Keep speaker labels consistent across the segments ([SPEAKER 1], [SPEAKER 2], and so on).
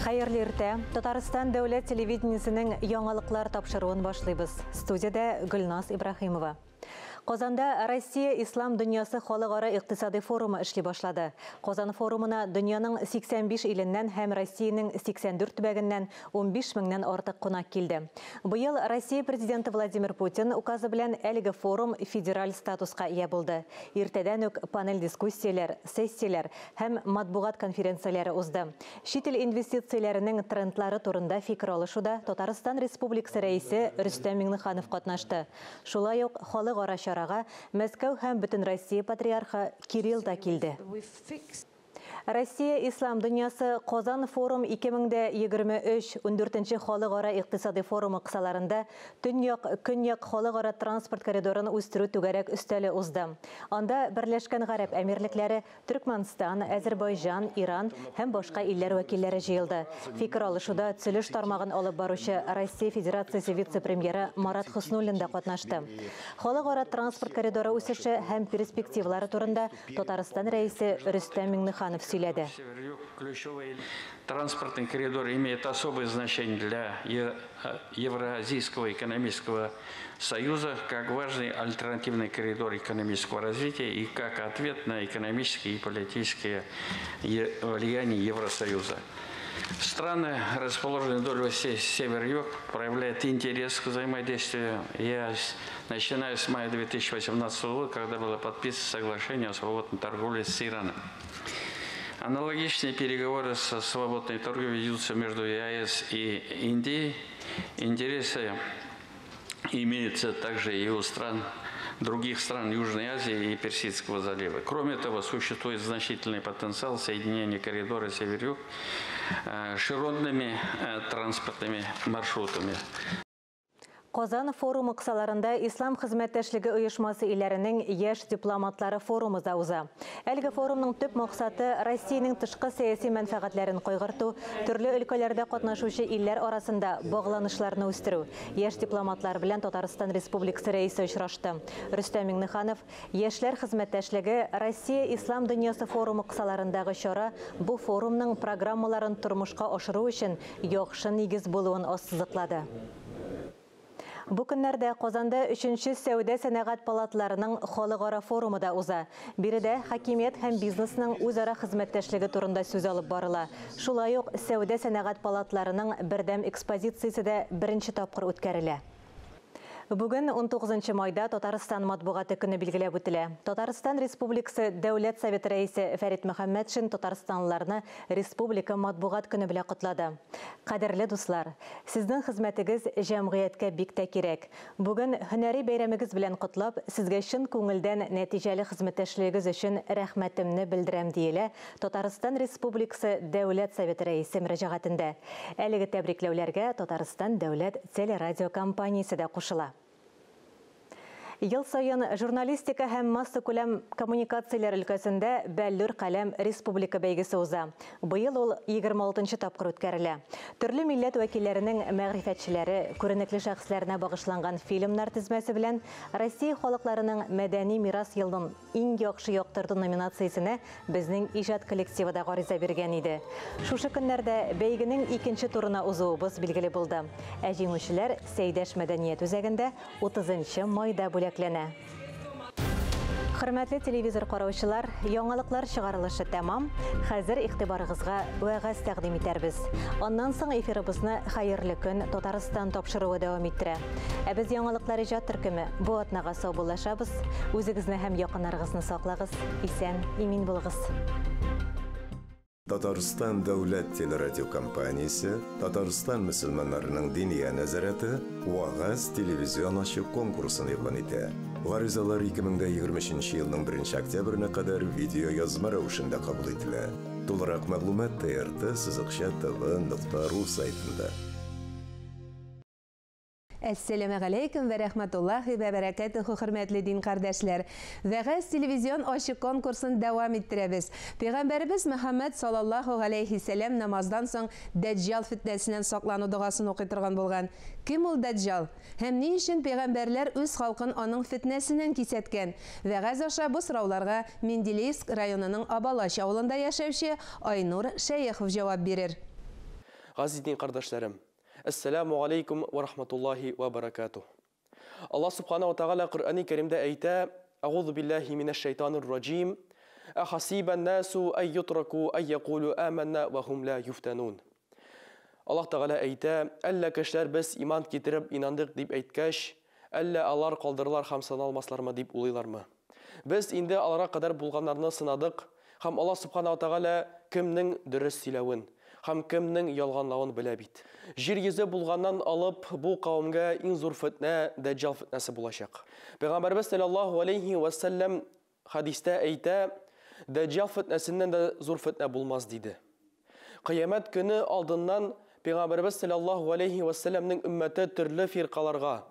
[SPEAKER 1] Хәерле иртә. Татарстан дәүләт телевидениесенең яңалыклар тапшыруын башлыйбыз. Студиядә Гөлназ Ибраһимова. Казанда Россия Ислам дөньясы халыкара икътисади форумы эшли башлады. Казан форумына дөньяның 85 иленнән һәм Россиянең 84 төбәгеннән 15 меңнән артык кунак килде. Быел Россия президенты Владимир Путин указы белән әлеге форум федераль статуска ия булды. Иртәдән үк панель дискуссияләр, сессияләр һәм матбугат конференцияләре узды. Чит ил инвестицияләренең трендлары турында фикер алышуда Татарстан Республикасы рәисе Рөстәм Миңнеханов катнашты. Шулай ук халыкара чарага Мәскәү һәм Бөтенроссия патриархы Кирилл да килде. Россия Ислам дөньясы Казан форум 2023 14 халыкара икътисади форумы кысаларында Төньяк Көньяк халыкара транспорт коридорын үстерү түгәрәк өстәле узды. Анда Берләшкән Гарәп Әмирлекләре, Төркмәнстан, Әзербайҗан, Иран һәм башка илләр вәкилләре җыелды. Фикер алышуда төзелеш тармагын алып баручы Россия Федерациясе вице-премьеры Марат Хөснуллин да катнашты. Халыкара транспорт коридоры үсеше һәм перспективалары турында Татарстан рәисе Рөстәм Миңнеханов сөйләде.
[SPEAKER 2] Транспортный коридор имеет особое значение для Евразийского экономического союза как важный альтернативный коридор экономического развития и как ответ на экономические и политические влияние Евросоюза. Страны, расположенные вдоль оси север-юг, проявляют интерес к взаимодействию. Я начинаю с мая 2018 года, когда было подписано соглашение о свободной торговле с Ираном. Аналогичные переговоры со свободной торговлей ведутся между ЕАЭС и Индией. Интересы имеются также и у стран, других стран Южной Азии и Персидского залива. Кроме того, существует значительный потенциал соединения коридора север-юг широтными транспортными маршрутами.
[SPEAKER 1] Казан форумы кысаларында Ислам хезмәттәшлеге оешмасы илләренең яшь дипломатлары форумы да уза. Әлеге форумның төп максаты Россиянең тышкы сәяси мәнфәгатьләрен кайгырту, төрле өлкәләрдә катнашучы илләр арасында багланышларны үстерү. Яшь дипломатлар белән Татарстан Республикасы рәисе очрашты. Рөстәм Миңнеханов яшьләр хезмәттәшлеге Россия Ислам дөньясы форумы кысаларындагы чара бу форумның программаларын тормышка ашыру өчен яхшы нигез булуын ассызыклады. Бу көннәрдә Казанда 3нче сәүдә сәнәгать палаталарының халыкара форумы да уза. Биредә хакимият һәм бизнесның үзара хезмәттәшлеге турында сүз алып барыла. Шулай ук сәүдә сәнәгать палаталарының бердәм экспозициясе дә беренче тапкыр үткәрелә. Бүген 19 майда Татарстан матбугаты көне билгеләп үтелә. Татарстан Республикасы Дәүләт Советы рәисе Фәрит Мөхәммәтшин татарстанлыларны Республика матбугат көне белән котлады. Кадерле дуслар, сезнең хезмәтегез җәмгыятькә бик тә кирәк. Бүген һөнәри бәйрәмегез белән котлап, сезгә чын күңелдән нәтиҗәле хезмәттәшлегегез өчен рәхмәтемне белдерәм, диелә Татарстан Республикасы Дәүләт Советы рәисе мөрәҗәгатендә. Әлеге тәбрикләүләргә Татарстан дәүләт телерадиокомпаниясе дә кушыла. Ел саен журналистика һәм массакүләм коммуникацияләр өлкәсендә Бәллүр каләм республика бәйгесе уза. Быел ул 26 тапкыр үткәрелә. Төрле милләт вәкилләренең мәгърифәтчеләре, күренекле шәхесләренә багышланган фильмнар тезмәсе белән Россия халыкларының мәдәни мирас елын иң яхшы яктырту номинациясенә безнең иҗат коллективы да гариза биргән иде. Шушы көннәрдә бәйгенең икенче турына узуыбыз билгеле булды. Ә җиңүчеләр Сәйдәш мәдәният үзәгендә 30 майда бүләк. Хөрмәтле телевизор караучылар, яңалыклар чыгарылышы тәмам. Хәзер игътибарыгызга вәгазь тәкъдим итәрбез. Аннан соң эфирыбызны Хәерле көн Татарстан тапшыруы дәвам иттерә. Ә без яңалыклар иҗат төркеме бу атнага саубуллашабыз. Үзегезне һәм якыннарыгызны саклагыз, исән, имин булыгыз.
[SPEAKER 3] Татарстан дәүләт телерадиокомпаниясе, Татарстан мөселманнарының диния нәзарәте Вагаз телевизион ачык конкурсын игълан итә. Гаризалар 2023 елның 1 октябренә кадәр видео язма рәвешендә кабул ителә. Тулырак мәгълүмат trt-tv.ru сайтында.
[SPEAKER 4] Әссәләмә галәйкүм вә рәхмәтуллаһи вә бәрәкәтүһү, хөрмәтле дин кардәшләр. Вәгазь телевизион ачык конкурсын дәвам иттерәбез. Пәйгамбәребез Мөхәммәд саллаллаһу галәйһи сәлам намаздан соң Дәҗҗал фитнәсеннән саклану догасын укый торган булган. Кем ул Дәҗҗал? Һәм ни өчен пәйгамбәрләр үз халкын аның фитнәсеннән кисәткән? Вәгазь аша бу сорауларга Менделеевск районының Абалач авылында яшәүче Айнур Шәехов җавап бирер.
[SPEAKER 5] Газиз дин кардәшләрем, әссәламү галәйкүм вә рахматуллаһи вә бәрәкәтүһ. Аллаһ Субхана ва Тәгалә Коръәни Кәримдә әйтә, Әгузу биллаһи минәш шайтанир раҗим, Әхасибән насу әй ютраку әй якулу аманна ва хум ла юфтанун. Аллаһ Тәгалә әйтә, әллә кешеләр без иман китереп инандык дип әйткәч, әллә алар калдырылар һәм сыналмаслармы дип уйлыйлармы? Без инде аларга кадәр булганнарны сынадык, һәм Аллаһ Субхана ва Тәгалә кемнең дөрес сөйләвен һәм кемнең ялганлавын белә бит. Җир йөзе булганнан алып бу кавемгә иң зур фетнә Дәҗҗал фетнәсе булачак. Пәйгамбәребез саллаллаһу алейһи ва сәлләм хәдистә әйтә, Дәҗҗал фетнәсеннән дә зур фетнә булмас диде. Кыямәт көне алдыннан Пәйгамбәребез саллаллаһу алейһи ва сәлләмнең өммәте төрле фиркаларга,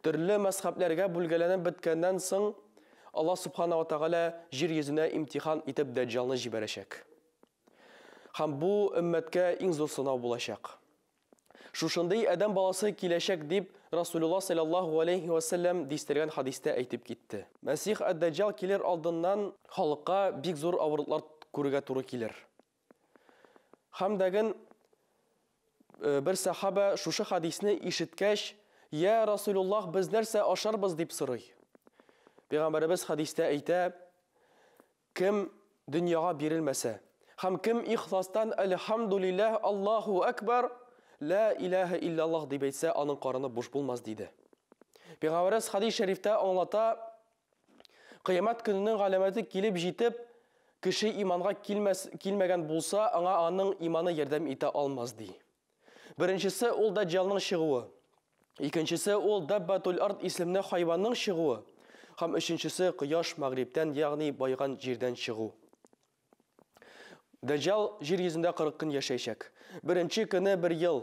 [SPEAKER 5] төрле мәзхәбләргә бүлгәләнеп беткәннән соң, Аллаһ Субхана ва Тәгалә җир йөзенә имтихан итеп Дәҗҗалны җибәрәчәк. Һәм бу өммәткә иң зур сынау булачак. Шушындый адәм баласы киләчәк дип Расулуллаһ саллаллаһу алейһи ва сәлләм дистергән хадистә әйтеп китте. Мәсих әд-Дәҗҗал килер алдыннан халыкка бик зур авырлыклар күрергә туры килер. Һәм дәген бер сахаба шушы хадисне ишеткәч, "Я Расулуллаһ, без нәрсә ашарбыз?" дип сорый. Пәйгамбәребез хадистә әйтә, кем дөньяга бирелмәсә һәм кем ихластан әлхәмдулилләһ, Аллаһу әкбәр, лә илаһә илляллаһ дип әйтсә, аның карыны буш булмас диде. Пәйгамбәребез хадис шәрифтә аңлата, кыямәт көненең галәмәте килеп җитеп, кеше иманга килмәс, килмәгән булса, аңа аның иманы ярдәм итә алмас ди. Беренчесе ул Дәҗҗалның чыгуы. Икенчесе ул Даббатул Ард исемле хайванның чыгуы. Һәм өченчесе кояш мәгърибтән, ягъни байган җирдән чыгу. Дәҗҗал җир йөзендә 40 көн яшәячәк. Беренче көне бер ел,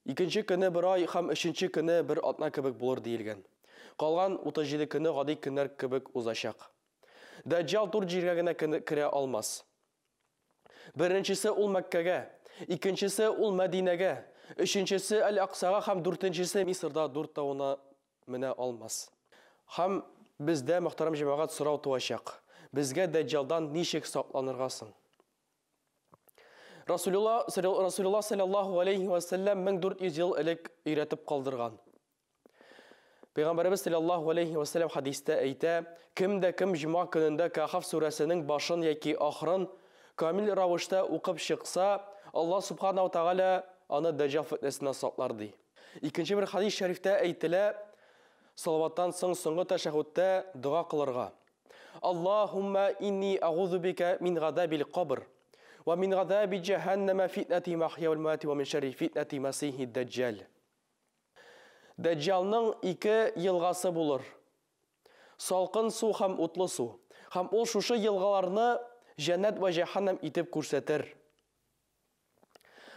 [SPEAKER 5] икенче көне бер ай һәм өченче көне бер атна кебек булыр диелгән. Калган 37 көне гади көннәр кебек узачак. Дәҗҗал дүрт җиргә генә керә алмас. Беренчесе ул Мәккәгә, икенчесе ул Мәдинәгә, өченчесе Әл-Аксага һәм дүртенчесе Мисырда дүрт тавына менә алмас. Һәм бездә, мөхтәрәм җәмәгать, сорау туачак. Безгә Дәҗҗалдан ничек сакланырга соң? Расулуллаһ Расулуллаһ саллаллаһу алейһи ва сәлләм 1400 ел элек өйрәтеп калдырган. Пәйгамбәребез саллаллаһу алейһи ва сәлләм хадистә әйтә, кем дә кем җомга көнендә Кахаф сүрәсенең башын яки ахырын камил рәвештә укып чыкса, Аллаһ субхана ва тәгалә аны Дәҗҗал фитнәсеннән саклар ди. Икенче бер хадис шәрифтә әйтелә, салаваттан соң соңгы тәшәһүдтә дога кылырга. Аллаһумма инни агузу бика мин газабил кабр ва мин газаби җәһәннәмә фитнәти махья вал мамати ва мин шәрри фитнәти масихи дәҗҗал. Дәҗҗалның ике елгасы булыр. Салкын су һәм утлы су. Һәм ул шушы елгаларны җәннәт вә җәһәннәм итеп күрсәтер.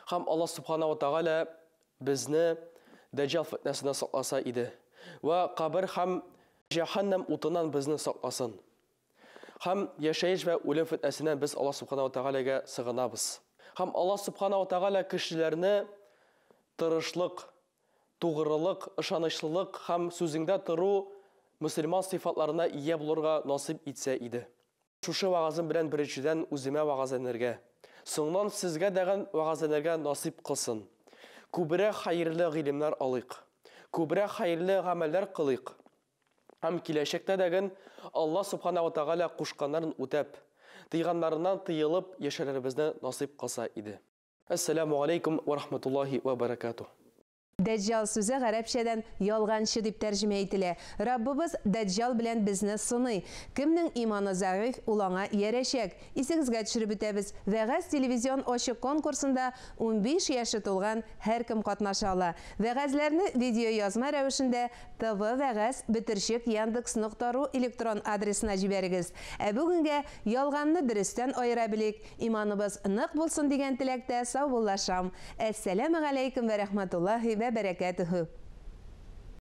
[SPEAKER 5] Һәм Аллаһ Субхана ва Тәгалә безне Дәҗҗал фитнәсеннән сакласа иде. Вә кабер һәм җәһәннәм утыннан безне сакласын. Һәм яшәеш вә үлем фитнәсеннән без Аллаһ Субхана ва Тәгаләгә сыгынабыз. Һәм Аллаһ Субхана ва Тәгалә кешеләрне тырышлык, тугрылык, ышанычлылык һәм сүзеңдә тору мөселман сыйфатларына ия булырга насыйп итсә иде. Шушы вәгазем белән беренчедән үземә вәгазьләнергә, соңыннан сезгә дәгән вәгазьләнергә насыйп кылсын. Күбрәк хәерле гыйлемнәр алыйк. Күбрәк хәерле гамәлләр кылыйк. Һәм киләчәктә дәген Аллаһ Субхана ва Тәгалә кушканнарын үтәп, тыйганнарыннан тыелып яшәрләребезне насыйп кылса иде. Әссәламү алейкум ва рахматуллаһи ва баракатуһ.
[SPEAKER 4] Дәҗҗал сүзе гарәпчәдән ялганчы дип тәрҗемә ителә. Раббыбыз Дәҗҗал белән безне сыный. Кемнең иманы зәгыйфь, ул аңа иярәчәк. Исегезгә төшереп үтәбез, Вәгазь телевизион ачык конкурсында 15 яше тулган һәркем катнаша ала. Вәгазьләрне видеоязма рәвешендә tv-вәгазь бөтерчек яндекс.ру электрон адресына җибәрегез. Ә бүгенгә ялганны дөрестән аера белик, иманыбыз нык булсын дигән теләктә саубуллашам. Әссәламү галәйкүм вә рахматуллаһи вә бәрәкәтүһү.